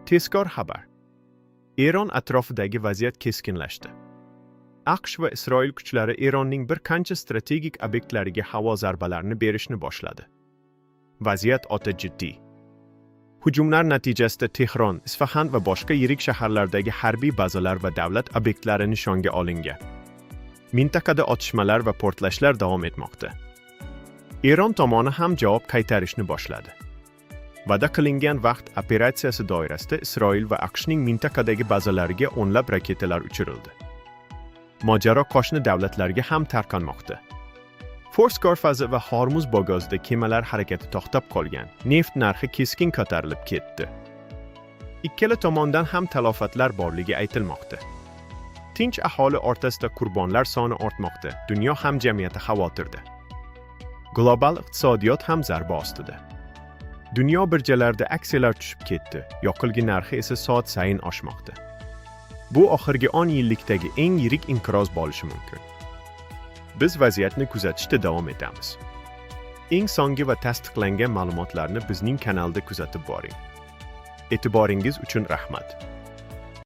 Tezkor xabar. Eron atrofidagi vaziyat keskinlashdi. AQSh va Isroil kuchlari Eronning bir qancha strategik obyektlariga havo zarbalarini berishni boshladi. Vaziyat o'ta jiddiy. Hujumlar natijasida Tehron, Isfahan va boshqa yirik shaharlardagi harbiy bazalar va davlat obyektlari nishonga olingan. Mintaqada otishmalar va portlashlar davom etmoqda. Eron tomoni ham javob qaytarishni boshladi. Va'da qilingan vaqt operatsiyasi doirasida Isroil va AQShning mintaqadagi bazalariga o'nlab raketalar uchirildi. Mojaro qo'shni davlatlarga ham tarqalmoqda. Fors ko'rfazi va Hormuz bo'g'ozida kemalar harakati to'xtab qolgan. Neft narxi keskin ko'tarilib ketdi. Ikkala tomondan ham talofatlar borligi aytilmoqda. Tinch aholi o'rtasida qurbonlar soni ortmoqda. Dunyo hamjamiyati xavotirda. Global iqtisodiyot ham zarba ostida. Dunyo birjalarida aksiyalar tushib ketdi, yoqilg'i narxi esa soat sayin oshmoqda. Bu oxirgi 10 yillikdagi eng yirik inqiroz bo'lishi mumkin. Biz vaziyatni kuzatishda davom etamiz. Eng so'nggi va tasdiqlangan ma'lumotlarni bizning kanalda kuzatib boring. E'tiboringiz uchun rahmat.